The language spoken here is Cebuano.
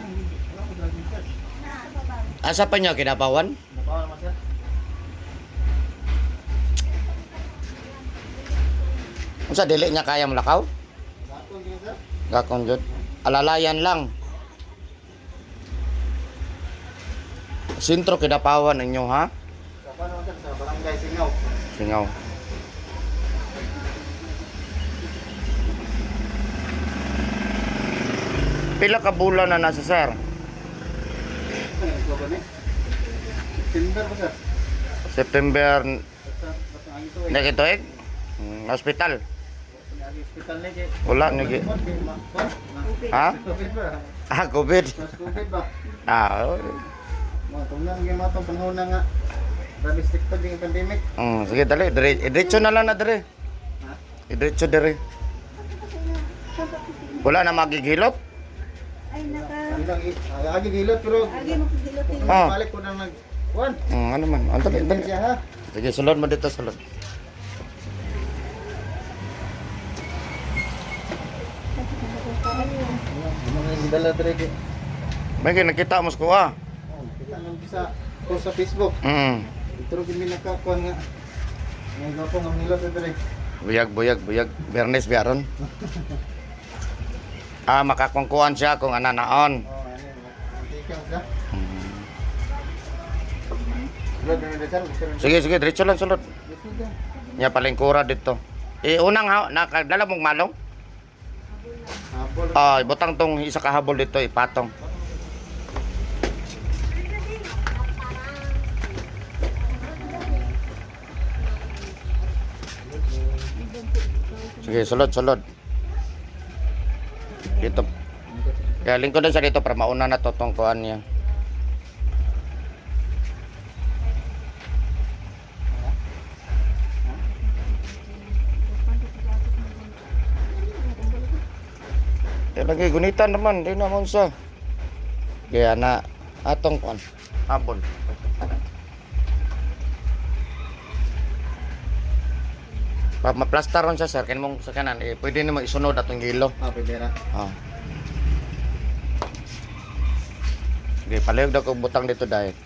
Wala ko driving test. Asa pa niya kinapawan? Napawa naman, sir. Unsa dili niya kaya mulakaw? Gakong yun, sir. Gakong jud. Alalayan lang. Sentro Kidapawan ninyo ha? Sa paano, sir? Sa barangay Singaw. Singaw. Pila ka bulan na nasa sir? Ano ito ba ni? September ba, sir? September Basta basta ang ito eh. na eh? Hospital. Hospital ni kay. Wala ni gi- Ha? COVID ba? Ah, COVID. Mas COVID ba? Ah, oh. Mga tungnan gyud mga tong panahon na nga. Grabe stricto yung pandemic. Sige dali, dire, diretso na lang na dire. Ha? Diretso dire. Wala na magighilot? Ay, naka... Ang agi gilot pero Agi mo pagilotin. Ah. balik ko na nag kuan. Ano man? Ang dali, dali. Siya ha. Sige, sulod mo dito, sulod. Mga gidala dire kay. May nakita mo sa kuha. Oh, kita nang sa post sa Facebook. Ito rin kami nakakuan nga. Ang gwapo nga milot dire. Buyag, buyag, buyag. Bernes biaron. Ah, makakungkuan siya kung ananaon. Oh, ano, antika siya. Sulod na na sir. Sulod. Sige, sige, diretso lang sulod. Sulod na. Nya palingkura dito. Eh, unang ha, nakadala mong malong? Habol. Ah, ibutang tong isa ka habol dito, ipatong. Sige, sulod, sulod. Dito. Kaya lingkod lang siya dito para mauna na to tong kuan niya. Eh, lagi gunitan naman, di naman sa. Kaya na atong kuan habol. Pa maplastar ron siya sir, kaya mong sa kanan, eh, pwede nimo isunod atong gilo. Ah, pwede na. Oh. Sige, palihog daw kong butang dito dahil.